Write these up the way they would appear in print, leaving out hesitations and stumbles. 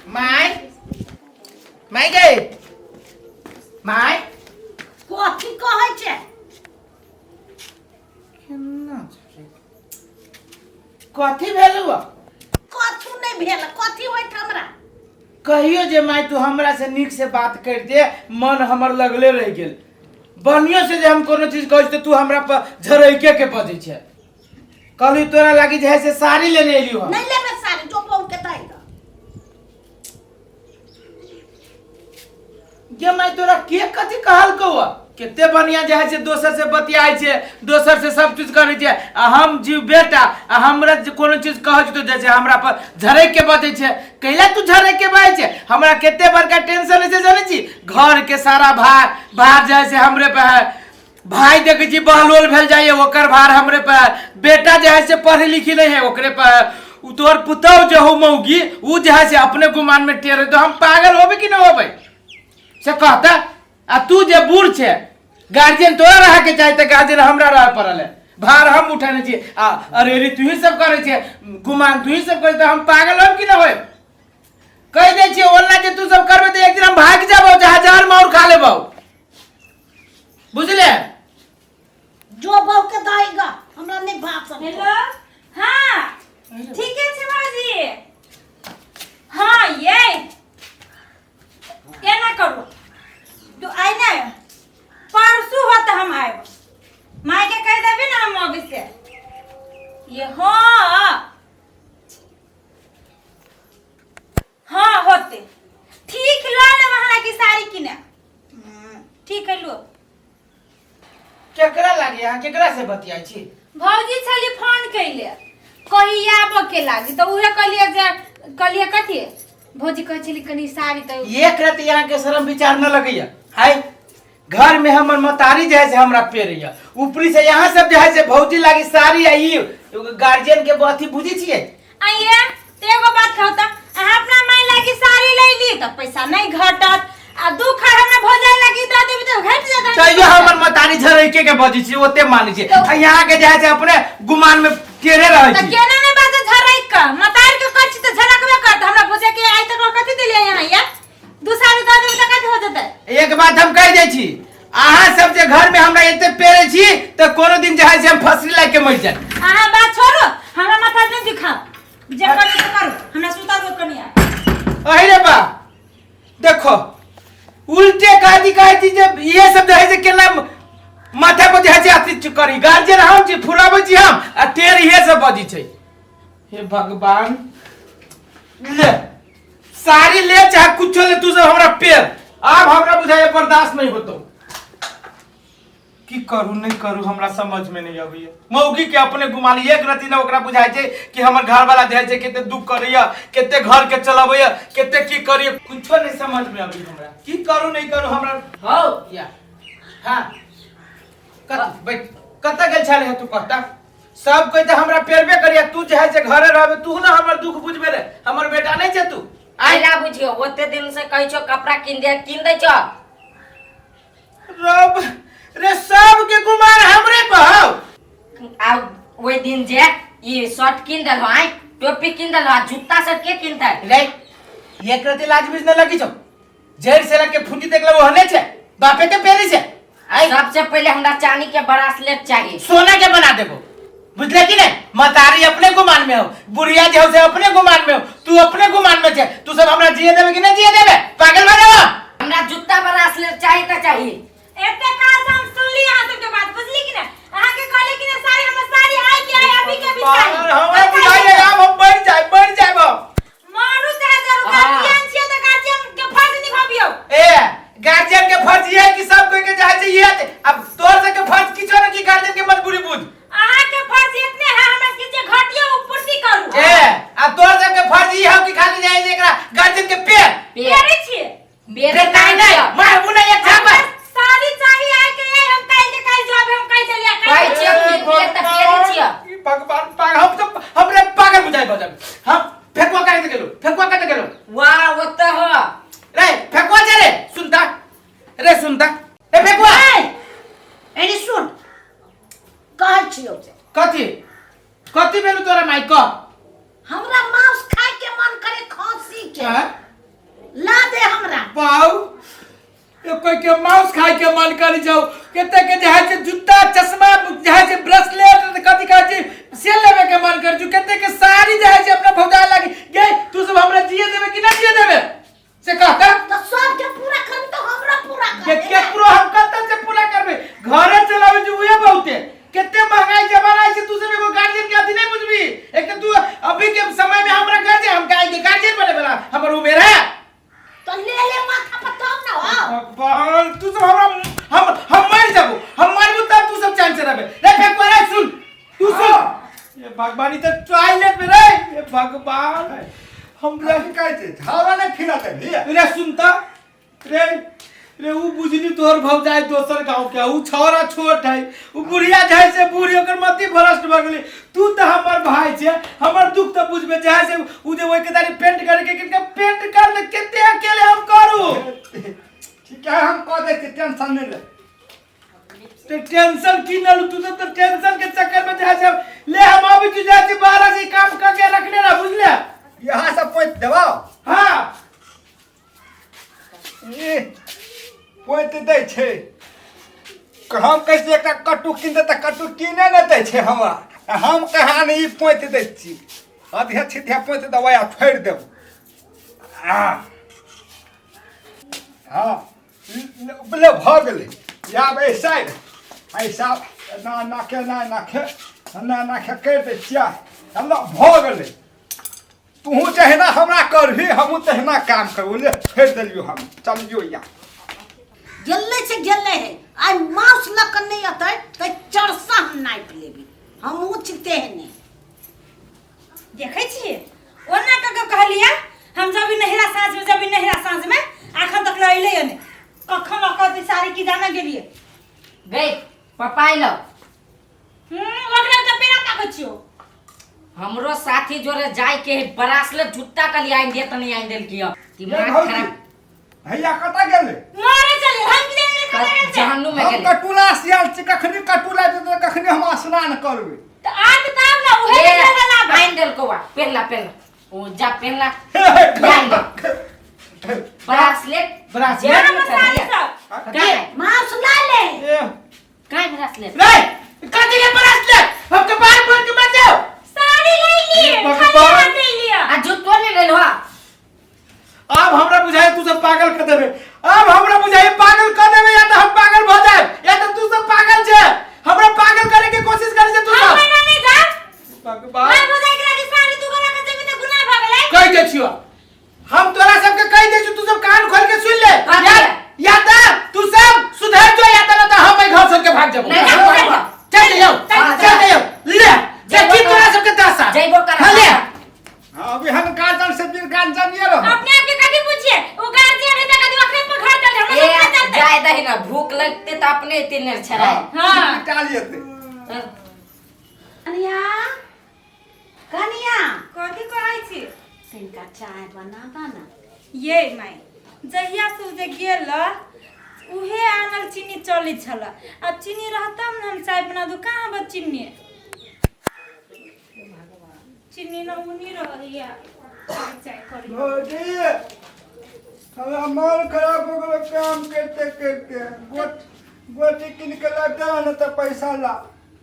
My my गे my. कथी कहै छै? केना छै? कथी भेलौ? कथू नहि भेल। कथी होइत हमरा? कहियो जे माय तू हमरा से नीक से बात कर दे, मन हमर लगले रह गेल। बनियो से जे हम कोनो चीज कहै छी तऽ तू हमरा पर झरैके के बजै छै। कहली तोरा लागी जे है से साड़ी लेने एलियो हम। नहीं लेबे साड़ी, जो बहु के दई दो। गे माय, तोरा के कथी कहलकौ? कते बढ़िया जे है से दोसर से बतियाइ छै, दोसर से सब चीज करै छै, आ हम जीव बेटा आ हमरा जे कोनो चीज कहै छै तऽ जे छै हमरा पर झरक के बजै छै। कैला तू झरक के बजै छै? हमरा कते बड़का टेंशन है से जानै छी? घर के सारा भार भार जे है से हमरे पे है। भाई देखै छी बहलोल भेल जाइए, ओकर भार हमरे पे है। बेटा जे है से पढ़े लिखी नहीं है, ओकरे पे है। उ तोहर पुतहु जे हो मौगी, उ जे है से अपने गुमान में टेर है, तो हम पागल होबे कि नहीं होबे से कहता। आ तू जे बूढ़ छे, गार्जियन तोरा रह के चाही, तऽ गार्जियन हमरा रह पड़ल है। भार हम उठेने छी आ अरेरी तू ही सब करै छे, गुमान तू ही सब करै, तऽ हम पागल होब कि नहीं होब? कहि दै छियै, ओना जे तू सब करबे तऽ एक दिन हम भागि जाबौ, जहाँ जहर माउर खा लेबौ, बुझले? जो बहू के दई गा, हमरा नहीं भात सब। हेलो, हाँ, ठीके छै भाजी। हाँ, ये एना करू तो आइ नहि, परसू हो तऽ हम आयब। माय के कहि देबी ने हम अबै से। ये हाँ हाँ होते, ठीक, लऽ लेब अहाँ की साड़ी किने। ठीक है, लो। केकरा लागे अहाँ केकरा से बतियाइ छी? भौजी छली फोन कैले, कही आबऽ के लागी, तऽ उहे कहलियै जे कहलियै कथी भौजी कहै छली कनी साड़ी तऽ एक रति यहाँ के शर्म विचार न लगैया? हाय, घर में हमर मतारी जे है से हमरा पेरैया, ऊपरी से यहाँ सब जे है से भौजी लागी साड़ी आ ई गार्जियन के अथी बुझी छियै? आइए ते एगो बात कहू तऽ अहाँ अपना माय लागी साड़ी लै ली तऽ पैसा नहीं घटत, आ दू खर हमरा भौजाई लागी दऽ देबी तऽ घटि जायत। तैयो हमर मतारी झरैके के बजै छी, ओते मानै छी, आ यहाँ के जे है से अपने गुमान में टेढ़े रहै तऽ छी। केना नहि बाजत झरैक कऽ? मतारी के कहै छी तऽ झरकबे करत। हमरा भौजाई के आइ तक कथी देलियै यहाँ? या दू साड़ी दऽ देबी तऽ कथी हो जेतै? एक बात हम कहि दै छी, अहाँ सब जे घर में हमरा एते पेरे छी तऽ कोनो दिन जे है से हम फसली लागि के मरि जायब। अहाँ बात छोड़ू, हमरा माथा नहि दुखाउ, जे करू से करू, हमरा सुता दो कनिया। अहि रे बा, देखो उल्टे काजी कहै छी जे इहे सब जे है से केना माथा पर जे है से अथी करी। गार्जियन हम छी, फुलाबै छी हम, आ टेर इहे सब बजै छै। हे भगवान, ले साड़ी ले चाहे कुछो ले, तू सब हमरा पेड़ आब हमरा बुझाइए बर्दाश्त नहीं होतो। की करू नहीं करू हमरा समझ में नहीं अबैया। मौगी के अपने गुमाली एक रति ने ओकरा बुझाइ छै कि हमर घर वाला जे छै कते दुख करैया, कते घर के चलबैया, कते की करैया। कुछो नहीं समझ में अबै हमरा, की करू नहीं करू हमरा। हौ या हाँ, कत बैठ, कतऽ गेल छले तू? कहता सब कोई तऽ हमरा पेरबे करिया, तू जे है से घरे रहबे, तू ना हमर दुख बुझबे रे। हमर बेटा नहीं छै तू? आइ आइला बुझियो, ओते दिन से कहै छो कपड़ा किन दे, किन दै छो? रब रे, सबके गुमान हमरे पर हौ। आ ओहि दिन जे ई शर्ट किन देलहो, आइ टोपी किन देलहो, आ जूता सब के किनतै? रे, एक रति लाज बीज न लगी छौ? जड़ से लग के फूटी देख लो, ओहने छै, बापे के पेरी छै। आई सबसे पहले हमरा चांदी के ब्रासलेट चाहिए। सोना के बना देबो, बुझले कि नहीं? मतारी अपने गुमान में हो, बुढ़िया जे हो से अपने गुमान में हो, तू अपने गुमान में छे। तू सब हमरा जिए देबे कि नहीं जिए देबे? पागल बना देबो। हमरा जूता ब्रासलेट चाहिए त चाहिए। एते काल से हम सुनली अहाँ सबके बात, बुझली कि ना? अहाँ के कहले कि ना साड़ी, हमरा साड़ी आइ के आइ, अभी के अभी चाही। पागल, हमरा बुझाइए आब हम बढ़ जाए, बढ़ जाए हम। मारू चाहे जरूर। हाँ। गार्जियन छियै तऽ गार्जियन के फर्ज निभाबियौ। ए, गार्जियन के फर्ज ये है कि सब कोई के चाहे ये है। अब तोर से के फर्ज किछो ना कि गार्जियन के मजबूरी बुझ। अहाँ के फर्ज इतने है हमरा के जे घटियो उ पूर्ति करू। ए, अब तोर सब के फर्ज ई है कि खाली जाए एकरा गार्जियन के पेड़ पेड़े छियै। मेरे नहीं नहीं, मारबू नहीं एक झापड़। साड़ी चाही आइ के आइ, हम काल्हि के काल्हि जाब, हम काल्हि चलिया। कहै छियै किन दिअ तऽ पेरै छियै। ई भगवान, पागल, हम तो हमरे पागल बुझाइ भऽ जाब। हम फेकुआ काहे गेलो? फेकुआ काहे गेलो? वाह, ओतऽ हो। रे फेकुआ जे रे सुनता, रे सुनता, ए फेकुआ। एनी सुन, कहै छियौ से। कथी कथी भेलु तोरा माई? कह। हमरा मांस खाय के मन करे खांसी के। हैं? ला दे हमरा। बाऊ ये कोई के मांस खाए के मन करी जाओ, केते के जे है से जूता चश्मा जे है से ब्रेसलेट कथि कहै छै से लेबे के मन कर जो, केते के साड़ी जे है से अपना भौजाई लागी गे। तू सब हमरा जिए देबे कि ना जिए देबे से कहता? तो सबके पूरा करू तो हमरा पूरा कर के दे। केकरो हम कतऽ से पूरा करबे? घरे चलावे जो उहे बहुते। केते महंगाई जमाना है, तू सब एगो गार्जियन के अथी नहीं बुझबी। एक तो तू अभी के समय में हमरा गार्जियन, हम काहे के गार्जियन बने वाला हमर उमेर है। तो ले ले माथा पर तब ना हो। भगवान, तू सब हमरा हम मर जाबो, हम मरबो तब तू सब चैन से रहबे। रे फेंकुआ रे, सुन तू सुन। ये भगवान ई त टॉयलेट में रे, ये भगवान हमरा की कहै छै झाड़ा नहि फिरत है। रे सुनता रे रे, उ बुझली तोहर भौजाई दोसर गांव के, उ छौरा छोट है, उ बुढ़िया जाय से बूढ़ी ओकर मति भ्रष्ट भ गेलै। तू त हमर भाई छे, हमर दुख त बुझबे। जाय से उ जे ओइ के दारी पेंट करे के के पेंट कर ले, केते अकेले हम करू? ठीक है, हम कह दै छियै, टेंशन नहि ले। ते टेंशन की न लू तू तो टेंशन के चक्कर में जाय से ले हम अभी तू जाय से बाहर से काम करके रखने ना, बुझले? यहाँ सब पोति देबौ? हां। ई पोति दै छै, हम कहै छियै एकटा कट्टू कीन दे तऽ कट्टू कीने नहि दै छै हमरा। आ हम कहाँ ने ई पोति दै छी, अधिया छिधिया पोति देबै आ छोड़ि देब। आ हँ ले भऽ गेलै। आब एहि साइड ऐसा एना एना के एना एना के एना एना के करि दै छियै, एना भऽ गेलै। तूहू जहिना हमरा करबही हमहूँ तहिना काम करबो। ले छोड़ि देलियौ हम, चलियौ या गेले से गेले है। आइ मांस लऽ कऽ नहि अतै तऽ चरसा हम नापि लेबी, हम उठते है नहीं। देखै छियै ओना कऽ के कहलियै हम जब नहिरा साँझ में, जब नहिरा साँझ में अखन तक लऽ अइलै ने, कखन लऽ कऽ साड़ी की जाना गेलियै। गई पप्पा अइलो। ओकरा तऽ पेड़ा ताकै छियौ। हमरो साथी जोरे जाय के है, ब्रासलेट जुत्ता कली आइन दे त नहीं आइन देल किया दिमाग भौजी, खराब। भैया कतऽ गेलै? मरे चली हम की जाने कतऽ गेल छै। जहन्नुम में हम गेलै। कटुला सियाल छी, कखनी कटुला देतै कखनी हम स्नान करबै। तऽ आब तब ने उहे ए, के लाभ आइन देल कोवा पेनला पेनला ओ जा पेनला आइन दे ब्रासलेट। ब्रासलेट? जेब में साड़ी चल सब। काय मांस ला ले। ए काय ब्रासलेट रे कथी के ब्रासलेट? हम कपार पर के मर जाओ। साड़ी ले लिए, भगवान। खाली हाथ ले लिया। आ जुत्तो नहीं लेल हो। अब हमरा बुझाए तू सब पागल कर देबे, अब हमरा बुझाए पागल कर देबे, या तो हम पागल भ जाए या तो तू सब पागल छे, हमरा पागल करे के कोशिश करे छे तू हम सब। महीना नहीं जा। भगवान। मैं बुझाई के लागी साड़ी तू गोला के जेबी त गुनाह भ गेलै। कह दे छियो हम तोरा सबके, कह दे छियो, तू सब कान खोल के सुन ले। कथी? या या त तू सब सुधर जो या त ना त हम एहि घर छोड़ के भाग जबो। नहीं, नहीं, नहीं। चल जाओ, हाँ, चल जाओ, ले जइबो देखी कर। तोरा सबके दशा। जइबो कर। हाँ, ले। हाँ, अभी हम गार्जियन से बिन गार्जियन ये रहो। अपने आप के कथी पूछिए, ओ गार्जियन है त कथी ओकरे पर घर चल हमरा ए सब चलते। जाय दही ना, भूख लगते त अपने तीन छराय। हाँ। पिटा लेते। कनिया कनिया कथी कहै छी? तनिका चाय बनाबा ना। ये माय जहिया से उ जे गेल उहे आनल चीनी चलै छल, आब चीनी रहतम ने हम चाय बना दू। कहाँ बा चीनी? चीनी न उनी रहैया चाय करी। भौजी हमरा मन खराब हो गेलो काम करते करते। गोट गोटी कीन के लाबता ने तऽ पैसा ला।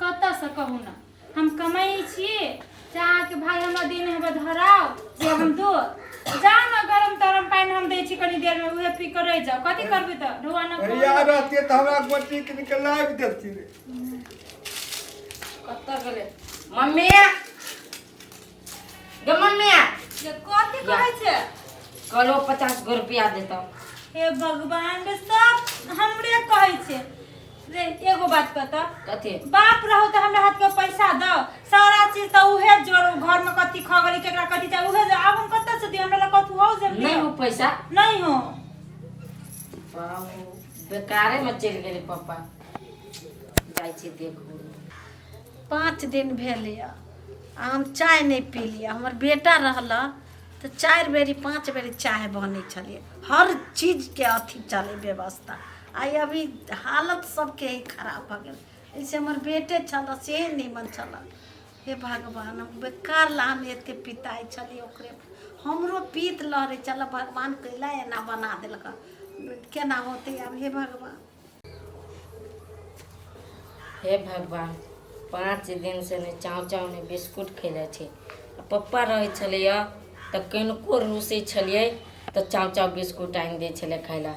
कतऽ से कहू ना, हम कमाइ छी चाहके भाई हमरा दिन हेबे धराउ जे हम दो जाउ ने, गरम तरम पानि हम दै छी कनी देर में उहे पी के रहि जाउ। कथी करबै तऽ ढोआ न भैया रहतियै तऽ हमरा गोटी कीन के लाबि देती। कतऽ गेलै मम्मी? गे मम्मी। जे कथी कहै छै? कलो 50 गो रुपया देता। हे भगवान रे, सब हमरे कहै छै रे। एगो बात पता कथी? बाप रहो तऽ हमरा हाथ के पैसा दो, सारा चीज तऽ उहे जोड़ो, घर में कथी खा गेलै केकरा कथी चाही उहे जोड़ो। आब हम कतऽ से दियौ? हमरा लग कथू हौ जे हम नहीं दियौ? हो पैसा। नहीं हो। बाबू बेकारे में चलि गेलै पप्पा, जाइ छी देखू। 5 दिन भेल यऽ आ हम चाय नहि पीलियै। हमर बेटा रहल तऽ 4 बेरी 5 बेरी चाय बनै छलियै, हर चीजके अथी चलै व्यवस्था। आइ अभी हालत सबके ही खराब भऽ गेल। एहिसँ हमर बेटे छल से नीमन छल। हे भगवान, हम बेकार ला हम एते पिताइ छलियै ओकरे। हमरो पीत लहरै छलै, भगवान कैला एना बना देलक? केना होतै आब? हे भगवान। हे भगवान, 5 दिनसँ नहि चाव चाव नहि बिस्कुट खैले छी। आ पप्पा रहै छलैए तऽ कनिको रूसै छलियै तऽ चाव चाव बिस्कुट आनि दै छलै खाय लए।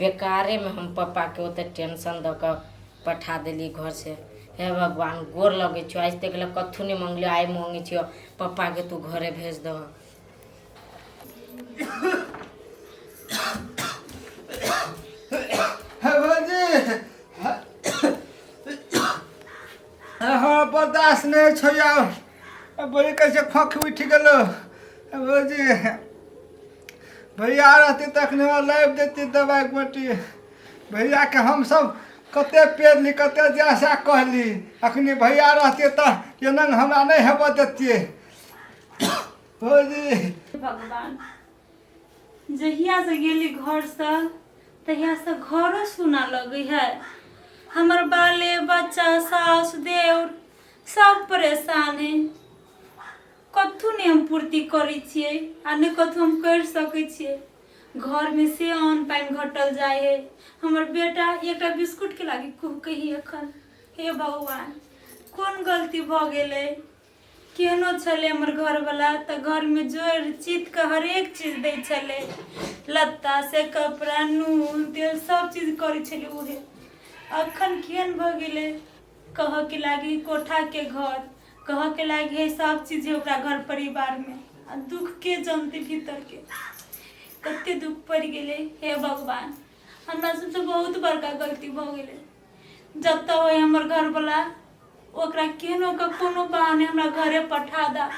बेकारेमे हम पप्पाके ओते टेंशन दऽ कऽ पठा देली घरसँ। हे भगवान, गोर लगै छियौ, आज तक लए कथू नहि मङ्गलियौ, आइ मङ्गै छियौ, पप्पाके तू घरे भेज दह। हे भौजी, हमरा बर्दाश्त नहि छै आब। बड़ी कैसे खोख उठि गेलो। भौजी, भैया रहती तखने हमरा लाबि देती दवाइ गोटी। भैयाके हमसब कते पेरली, कते जैसा कहली, अखनी भैया रहती तऽ एना हमरा नहि हेबऽ देतियै भौजी। भगवान, जहियासँ गेली घरसँ तहियासँ घरो सुना लगै है। हमर बाले बच्चा, सास, देउर सब परेशान है। कथू नहि हम पूर्ति करै छियै आ नहि कथू हम करि सकै छियै। घरमे से अन्न पानि घटल जाइ है। हमर बेटा एकटा बिस्कुटके लागि कुहकै है एखन। हे भगवान, कोन गलती भऽ गेलै? केहनो छलै हमर घरवला तऽ घरमे जोड़ि चित कऽ हरेक चीज दै छलै, लत्ता से कपड़ा, नून तेल सब चीज करै छलै उहे। अखन केहन भऽ गेलै? कहऽके लागी कोठाके घर, कहऽके लागी है सब चीज है ओकरा घर परिवारमे, आ दुख के जनतै भीतरके कते दुख पड़ि गेलै। हे भगवान, हमरा सबसँ बहुत बड़का गलती भऽ गेलै। जतऽ होइ हमर घरवला, ओकरा केहनो के कोनो बहाने हमरा घरे पठा दा।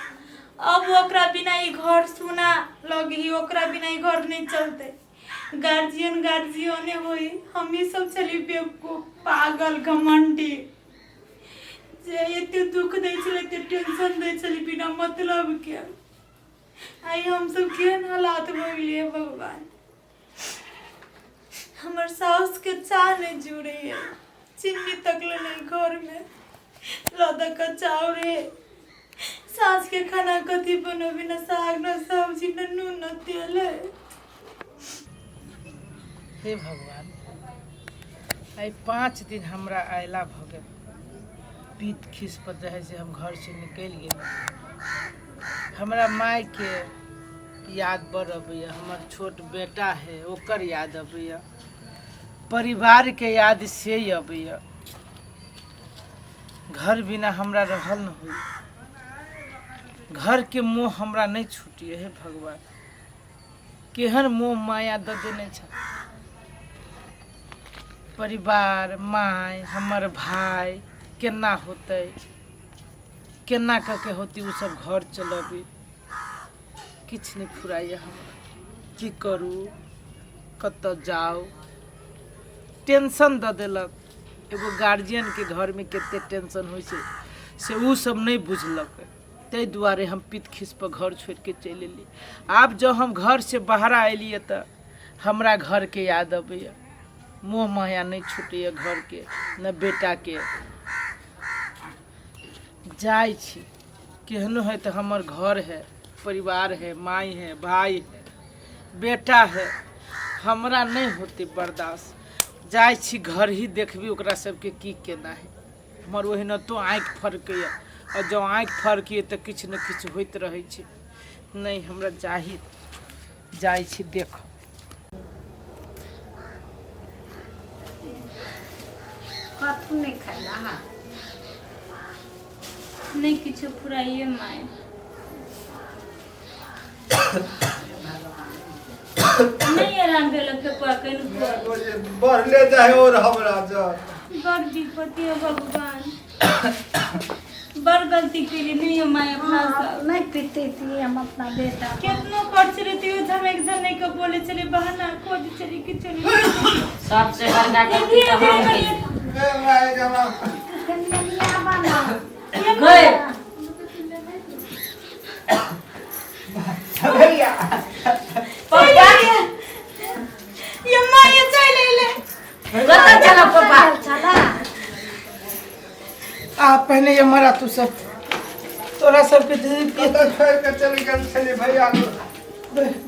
अब ओकरा बिना ई घर सुना लगही, ओकरा बिना ई घर नहीं चलते। गार्जियन गार्जियने होई, हमही सब छली बेवकूफ, पागल, घमंडी, जे एते दुख दै छलै, एते टेंशन दै छलै बिना मतलब के। आइ हमसब केहन हालात भऽ गेलियै भगवान। हमर साउस के चाह नहीं जुड़े है, चिन्नी तक ले नहीं घर में, लौदा का चाउर है। साँझ के खाना कथी बनोबी? न साग, न सब्जी, न नून, न तेल है। हे भगवान, आइ 5 दिन हमरा अयला भऽ गेल। पीत खीस पर रहै से हम घरसँ निकलि गेलहुँ। हमरा मायके याद बड़ अबैए, हमर छोट बेटा है ओकर याद अबैए, परिवारके याद से अबैए। घर बिना हमरा रहल न होई, घरके मोह हमरा नहि छूटिए। हे भगवान, केहन मोह माया दऽ देने छ। परिवार, माय, हमर भाय केना होतै, केना कऽ के होतै ओ सब घर चलबै? किछु नहि फुराइए हमरा। की करू, कतऽ जाउ? टेंशन दऽ देलक। एगो गार्जियनके घरमे कते टेंशन होइ छै से ओ सब नहि बुझलक। ताहि दुआरे हम पित खीस पर घर छोड़िके चलि एली। आब जँ हम घरसँ बाहर एलियै तऽ हमरा घरके याद अबैए। मोह माया नहि छूटैए घरके, ने बेटाके। जाइ छी, केहनो है तऽ हमर घर है, परिवार है, माय है, भाई है, बेटा है। हमरा नहि होतै बर्दाश्त। जाइ छी, घर ही देखबी ओकरा सबके की केना है। हमर ओहिनातो आँखि फड़कैए, आ जँ आँखि फड़कैए तऽ किछु ने किछु होइत रहै छै। नहि, हमरा जाही, जाइ छी देख। कथू नहि खाइला अहाँ? नहि किछु फुराइए माय। नहि आराम भेल फेकुआ कनिको। बढ़ले जाइ और हमरा जर बड़ विपत्ति है भगवान, बड़ गलती केली नहीं हम माय अपना सब। नहि पीते थी हम अपना बेटा। केतनो कर चले तैयो झमक झमक के बोले चले, बहाना खोज चले कि चले। सबसे बड़का गलती तऽ हम केली। ए माय जमा। गए। भैया। पप्पा। ये माँ ये चले ले। कतऽ चलब पप्पा? चला। आ पहिने ये मरा तू सब। तोरा सबके कतऽ छोड़ि कऽ चलि गेल छलियै भैया?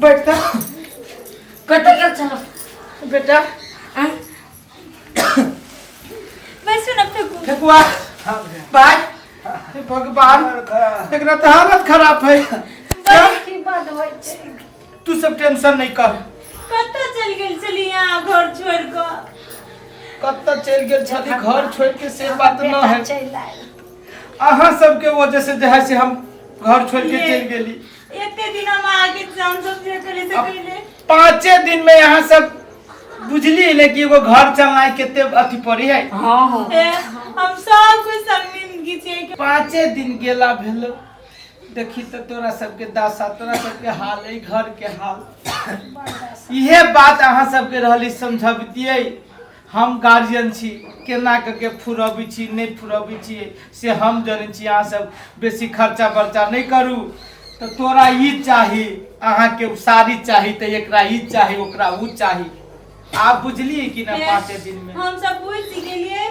बैठता। कतऽ गेल छलहुँ? बेटा। आँय? बैसू ने फेकू। फेकुआ भाई, हे भगवान, एकरा तऽ हालत खराब है। की बात होइ छै? तू सब टेंशन नहीं कर। कतऽ चलि गेल छली अहाँ घर छोड़ि कऽ? कतऽ चलि गेल छली घर छोड़ के से बात न बेटा है। चलि आयल। अहाँ सबके वजह से जे है से हम घर छोड़ के चलि गेली। एते दिन हम अहाँके हम सब जे करै से कहिले 5 दिन में यहाँ सब बुझली ने कि एगो घर चलनाइ कते अथी पड़ी है। हँ हँ। ए, हम सब कुछ शर्मिंदगी छियै। 5 दिन गेला भेलो, देखी तो तोरा सबके दशा, तोरा सबके हाल, एहि घर के हाल। इहे बात अहाँ सबके रहली समझबितियै। हम गार्जियन छी, केना कऽ के फुरबै छी नहि फुरबै छी से हम जनै छी। अहाँ सब बेसी खर्चा बर्चा नहि करू। तऽ तोरा ई चाही, अहाँके उ साड़ी चाही, तऽ एकरा ई चाही, ओकरा उ चाही। आब बुझलियै कि ना 5 दिन में? हम सब बुझि गेलियै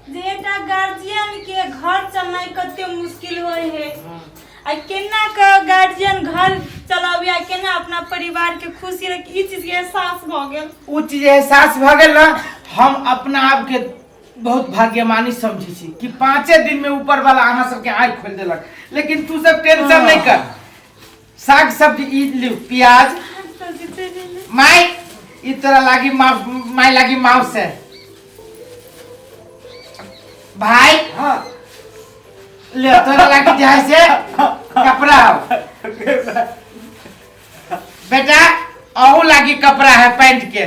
जे एकटा गार्जियन के घर चलनाइ कते मुश्किल होइ है आ केना के गार्जियन घर चलाबी आ केना अपना परिवार के खुशी रख, ई चीज के एहसास भऽ गेल। ओ चीज एहसास भऽ गेल ना। हम अपना आप के बहुत भाग्यमानी समझै छी कि 5 दिन में ऊपर वाला अहाँ सबके आँखि खोलि देलक। लेकिन तू सब टेंशन नहीं कर। साग सब्जी ई लिउ, प्याज माय ई तोरा लागी, माय लागी माउस है। भाई हाँ। ले तोरा लागी जे है से कपड़ा हो। बेटा अहू लागी कपड़ा है पैंट के।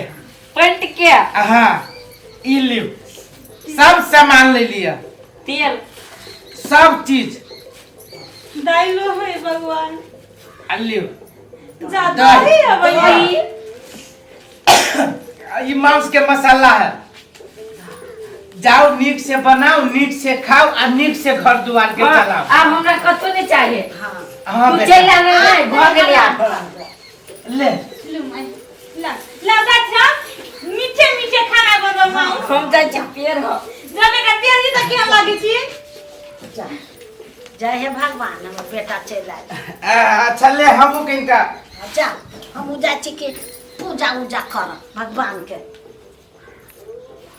पैंट के? हाँ, ई लिउ, सब सामान ले लिया। तेल सब चीज। दाइलो है भगवान। आ लिउ। जा दही है भैया। ई मांस के मसाला है। जाओ नीक से बनाओ, नीक से खाओ आ नीक से घर द्वार के चलाओ। आब हमरा कतौ नहीं चाहिए। हाँ। हाँ तू बेटा। चलि आना नहीं भऽ गेलै आब। ले लू माय, ला ला बच्चा, मीठे मीठे खाना बनब माउ। हम जाइ छी पेड़ हो। जा बेटा तेल जी तऽ केहन लागै छी? जा जय हे भगवान, हमर बेटा चलि आयल। अच्छा ले हमहूँ किनका जा, हमहूँ जाइ छी कि पूजा उजा करब भगवान के।